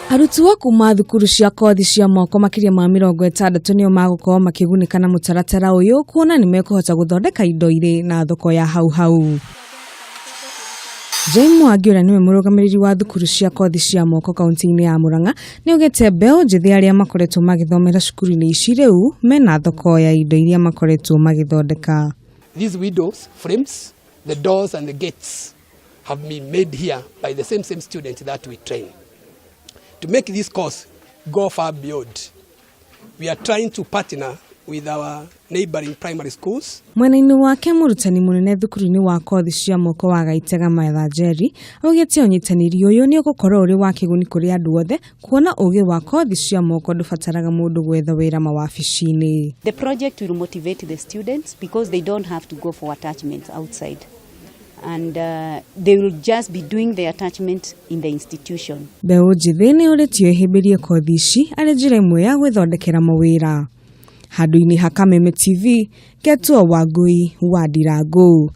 Arutwo kuma thukuru cia kothi cia moko makĩria ma 60 nĩo magũkorwo makĩgunĩka na mũtaratara ũyũ, kuona nĩ mekũhota gũthondeka indo irĩ na thoko ya hau hau. Jane Mwangi, ũrĩa nĩwe mũrũgamĩrĩri wa thukuru cia kothi cia moko kaunti-inĩ ya Murang'a, nĩ augĩte mbeũ njĩthĩ arĩa makoretwo magĩthomera cukuru-inĩ ici rĩu mena thoko ya indo iria makoretwo magĩthondeka. These windows, frames, the doors and the gates have been made here by the same students that we train. To make this course go far beyond, we are trying to partner with our neighboring primary schools. Mwena-inĩ wake, mũrutani mũnene thukuru-inĩ wa kothi cia moko wa Gaitega, Martha Njeri, augĩte ũnyitanĩri ũyũ nĩ ũgũkorwo ũrĩ wa kĩguni kũrĩ andũ othe, kuona ũgĩ wa kothi cia moko ndũbataraga mũndũ gwetha wĩra mawabici-inĩ. The project will motivate the students because they don't have to go for attachments outside. And they will just be doing the attachment in the institution. Mbeũ njĩthĩ nĩ ũrĩtio ĩhĩmbĩrie kothi ici arĩ njĩra ĩmwe ya gwĩthondekera mawĩra. Handũ-inĩ ha Kameme TV, Ketua Wangui wa Ndirangu.